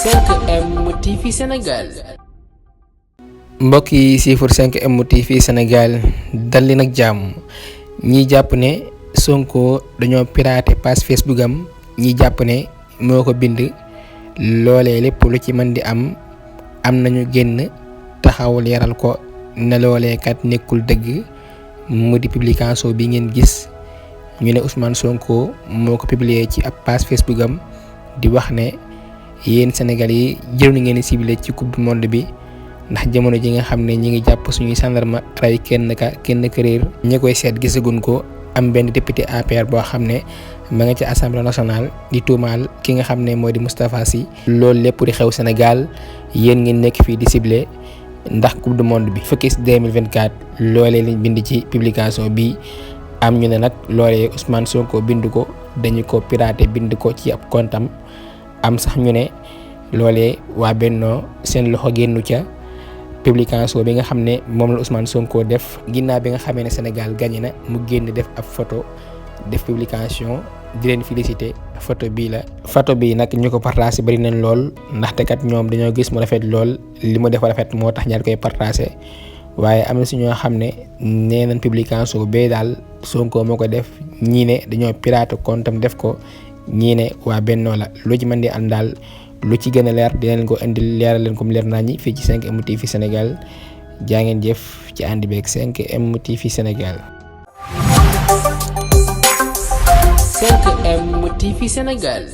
5M TV Sénégal. mbokk yi siifur 5M TV Sénégal dal leen ak jàmm ñi jàpp ne Sonko dañoo piraté page Facebook am ñi jàpp ne moo ko bind loolee lépp lu ci mën di am nañu génn taxaw leeral ko ne loolee kat nekkul dëgg mu di publication bi ngeen gis ñu ne Ousmane Sonko moo ko publier ci ab page Facebook am di wax ne yéen Sénégal yi jël na ngeen ciblé ci coupe du monde bi ndax jamono ji nga xam ne ñi ngi jàpp suñuy gendarme ray kenn këréer ñi koy seet gisagun ko am benn député APR boo xam ne ma nga ci assemblée nationale di tuumaal ki nga xam ne moo di Moustapha Sy loolu lépp di xew Sénégal yéen ngeen nekk fii di ciblé ndax coupe du monde bi focus 2024 loolee lañ bind ci publication bi am ñu ne nag loolee Ousmane Sonko bind ko dañu ko piraté bind ko ci ab kontam am sax ñu ne loolee waa Benno seen loxo génnu ca publication bi nga xam ne moom la Ousmane Sonko def ginnaaw bi nga xamee ne Sénégal gagné na mu génn def ab photo def publication di leen félicité photo bii la. photo bii nag ñu ko partagé bari nañ lool ndaxte kat ñoom dañoo gis mu rafet lool li mu def rafet moo tax ñaar koy partagé waaye am na si ñoo xam ne nee nañ publication bee daal Sonko moo ko def ñii ne dañoo piraté comptam def ko ñii ne waa Benno la lu ci mën di am daal. lu ci gën a leer dinañ ko indil leeral leen comme leer naa ñi fii ci 5M TV Sénégal jaa ngeen jëf ci ànd beeg 5M TV Sénégal. 5M TV Sénégal.